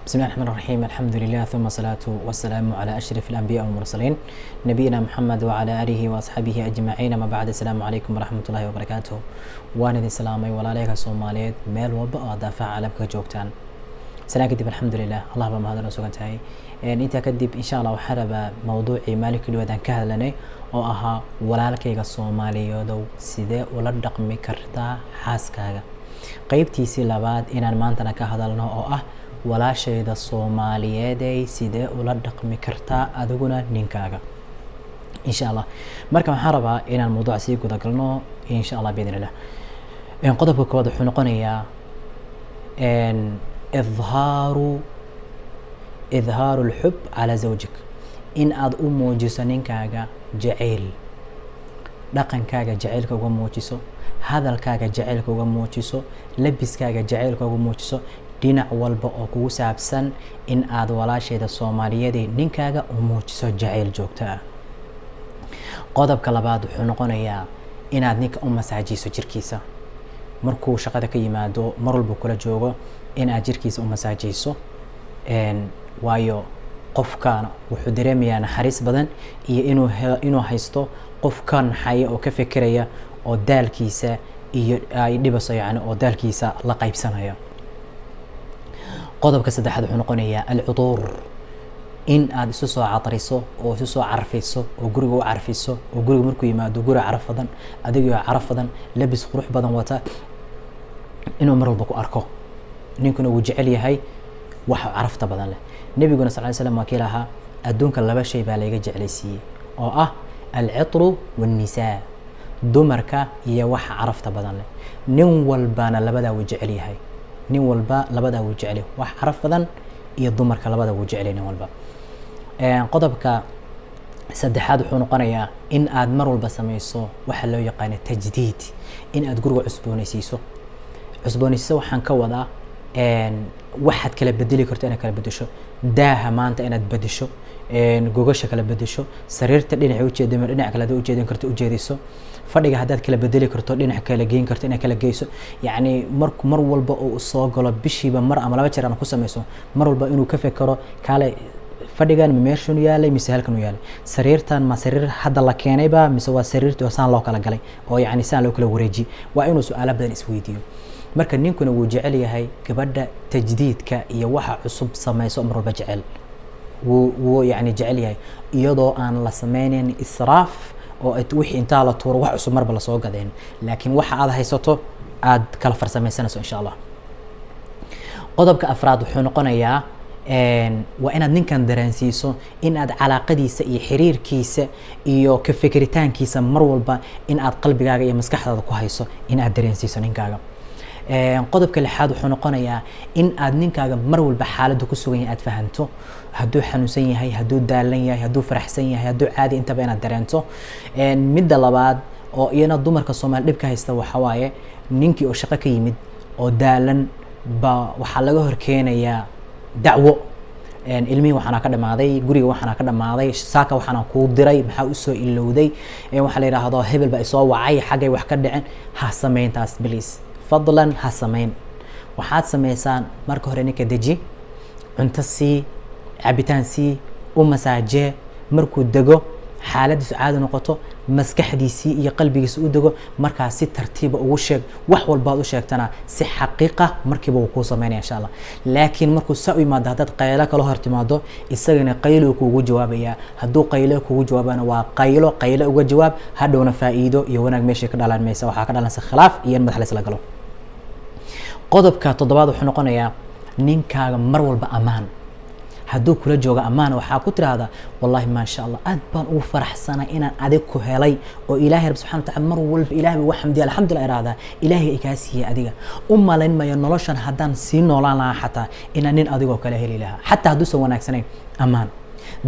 بسم الله الرحمن الرحيم، الحمد لله ثم الصلاة والسلام على أشرف الأنبياء والمرسلين، نبينا محمد وعلى آله وأصحابه أجمعين، أما بعد، السلام عليكم ورحمة الله وبركاته. Waan idin salaamay, walaaleyka Soomaaliyeed, meel walba oo daafaha caalamka ka joogtaan. Salaan kadib, alxamdulilah, Allah baa mahadano sugan tahay. Intaa kadib, insha Allah, waxaan rabaa mawduucii maalinkii dhawaad aan ka hadlanay oo ahaa: walaalkayga Soomaaliyeedow, sidee ula dhaqmi kartaa xaaskaaga? Qeybtiisii labaad inaan maantana ka hadalno, oo ah: walaashayda Soomaaliyeeday, sidee ula dhaqmi kartaa adiguna ninkaaga? Insha Allah, marka waxaan rabaa inaan mawduuca sii gudagalno, insha Allah, biidn illah. Qodobka koowaad wuxuu noqonayaa إظهار الحب على زوجك, in aad u muujiso ninkaaga jaceyl. Dhaqankaaga jaceylka uga muujiso, hadalkaaga jaceylka uga muujiso, labiskaaga jaceylka uga muujiso, dhinac walba oo kugu saabsan in aad, walaasheeda Soomaaliyeed, ninkaaga u muujiso jaceyl joogto ah. Qodobka labaad wuxuu noqonayaa inaad ninka u masaajiso jirkiisa. Markuu shaqada ka yimaado, mar walba kula joogo, in aad jirkiisa u masaajeyso, waayo qofkaana wuxuu dareemayaa naxariis badan iyo inuu haysto qof ka naxaya oo ka fekeraya oo daalkiisa iyo ay dhibaso, yani oo daalkiisa la qaybsanaya. Qodobka saddexaad wuxuu noqonayaa العطور, in aad isu soo catriso oo isu soo carfiso oo guriga u carfiso, oo guriga markuu yimaado guri caraf badan, adigoo caraf badan, labis qurux badan wata, inuu mar walba ku arko. Ninkuna wuu jecel yahay waxa carafta badan leh. Nebiguna sal ly slam waa kii lahaa: "Adduunka laba shay baa layga jeclaysiiyey, oo ah العطر والنساء", dumarka iyo waxa carafta badan leh. Nin walbana labadaa wuu jecel yahay. Nin walba labadaa wuu jecel yahay, wax caraf badan iyo dumarka, labada wuu jecel yahay nin walba. Qodobka saddexaad wuxuu noqonayaa in aad mar walba sameyso waxa loo yaqaano تجديد, in aad guriga cusboonaysiiso. Cusboonaysiiso waxaan ka wadaa waxaad kala bedeli karto inaad kala bedesho: daaha maanta inaad bedesho, gogasha kala bedesho, sariirta dhinaca ujeeda ma dhinac kale hadaad ujeedin karto ujeediso, fadhiga haddaad kala bedeli karto, dhinac kala geyn karto, inaad kala geyso. Yacni mar walba oo soo galo, bishiiba mar ama laba jeer aan ku sameyso, mar walba inuu ka fekero: kaale, fadhigan ma meeshan u yaalay mise halkan u yaalay? Sariirtan ma sariir hadda la keenayba mise waa sariirtii oo saan loo kala galay, oo yacni saan loo kala wareejiyey? Waa inuu su-aalo badan isweydiiyo. Marka ninkuna wuu jecel yahay gabadha tajdiidka iyo waxa cusub sameyso mar walba jecel. Wuu yani jecel yahay, iyadoo aan la sameyneyn israaf oo wixii intaa la tuuro wax cusub marba lasoo gadeen, laakiin waxa aad haysato aad kala farsameysanayso, insha Allah. Qodobka afraad wuxuu noqonayaa waa inaad ninkan dareensiiso in aad calaaqadiisa iyo xiriirkiisa iyo ka fikiritaankiisa mar walba in aad qalbigaaga iyo maskaxdaada ku hayso, in aad dareensiiso ninkaaga. Qodobka lixaad wuxuu noqonayaa in aad ninkaaga mar walba xaaladda ku sugan yahay aad fahanto: hadduu xanuunsan yahay, hadduu daalan yahay, hadduu faraxsan yahay, hadduu caadi, intaba inaad dareento. Midda labaad oo iyana dumarka Soomaali dhibka haysta waxa waaye: ninkii oo shaqo ka yimid oo daalan baa waxaa laga horkeenayaa dacwo: ilmihii waxaana ka dhamaaday, guriga waxaana ka dhamaaday, saaka waxaana kuu diray, maxaa usoo ilowday? Waxaa la yidhaahdo hebel baa isoo wacay, xaggay wax ka dhicen. Ha samayntaas, please, fadlan ha samayn. Waxaad samaysaan: marka hore ninka deji, cunto sii, cabitaan sii, u masaajee. Markuu dego, xaaladiisu caadi noqoto, maskaxdiisii iyo qalbigiisa u dego, markaa si tartiiba ugu sheeg. Wax walbaad u sheegtana si xaqiiqa markiiba wuu kuu sameynaya, insha Allah. Laakiin markuu saa u yimaado, haddaad qaylo kala hor timaado, isagana qaylo kuugu jawaabayaa. Hadduu qaylo kugu jawaabana, waa qaylo, qaylo uga jawaab. Hadhowna faa'iido iyo wanaag meeshay ka dhalan maysa, waxaa ka dhalanaysa khilaaf iyo in madax la isla galo. Qodobka toddobaad wuxuu noqonayaa ninkaaga mar walba ammaan. Hadduu kula joogo, ammaan. Waxaa ku tiraahdaa: "Wallahi, maasha Allah, aad baan ugu faraxsanay inaan adig ku helay, oo Ilaahay rabbi subxana watacala mar walba Ilahay baa ugu xamdiya, alxamdulillah irahdaa, Ilaahay ay kaa siiyey adiga. U malayn mayo noloshan haddaan sii noolaan lahaa xataa inaan nin adigoo kale heli lahaa," xataa hadduusan wanaagsanayn. Ammaan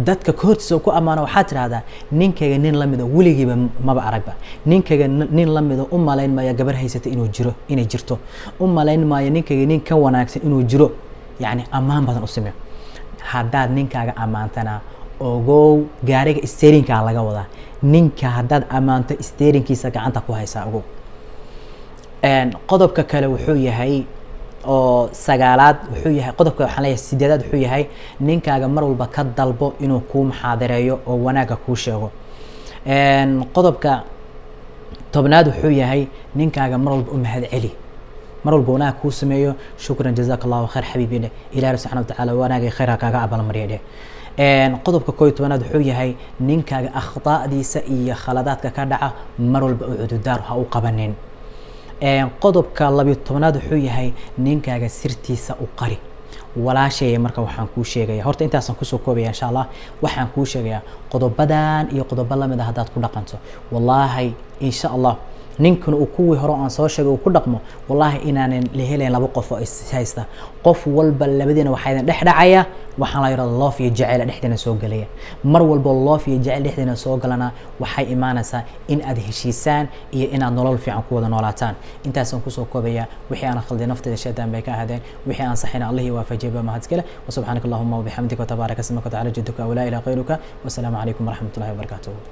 dadka ka hortiisa ku ammaano. Waxaad tidhahdaa: "Ninkayga nin lamida weligiiba maba aragba. Ninkayga nin lamida u malayn maayo gabar haysata inuu jiro, inay jirto. U malayn maayo ninkayga nin ka wanaagsan inuu jiro." Yacni ammaan badan u samee. Haddaad ninkaaga ammaantana, ogow, gaariga steeringkaa laga wadaa. Ninka haddaad ammaanto, steeringkiisa gacanta ku haysaa, ogow. Qodobka kale wuxuu yahay Oo sagaalaad wuxuu yahay, qodobka waxaan leeyahay sideedaad wuxuu yahay, ninkaaga mar walba ka dalbo inuu kuu muxaadareeyo oo wanaagga kuu sheego. Qodobka 10aad wuxuu yahay, ninkaaga mar walba u mahad celi. Mar walba wanaag kuu sameeyo, "Shukran, jazaaka Allahu khayr, xabiibi" dheh. Ilahi subxana wa tacaala wanaagay khayrka kaaga abaalmariya dheh. Qodobka 11aad wuxuu yahay, ninkaaga akhtaa'diisa iyo khaladaadka ka dhaca mar walba u cududaar ha u qabanin. Qodobka 12aad wuxuu yahay, ninkaaga sirtiisa u qari. Walaashaya, marka waxaan kuu sheegaya, horta intaasaan kusoo koobaya insha Allah. Waxaan kuu sheegayaa, qodobadan iyo qodobo lamid a haddaad ku dhaqanto, wallaahi insha Allah, ninkuna uu kuwii hore aan soo sheegay uu ku dhaqmo, wallaahi inaanan la helayn laba qof oo is haysta. Qof walba labadiina waxaa idin dhex dhacaya waxaan la yidhahda love iyo jacayl dhexdiina soo gelaya. Mar walba love iyo jacayl dhexdiina soo galana, waxay imaanaysaa in aad heshiisaan iyo inaad nolol fiican ku wada noolaataan. Intaasaan kusoo koobaya. Wixii aan khalday naftayda shaydaan bay ka ahaadeen, wixii aan saxina Allihii waafajiyay baa mahadskale. وسبحانك اللهم وبحمدك وتبارك اسمك وتعالى جدك ولا إله غيرك، والسلام عليكم ورحمة الله وبركاته.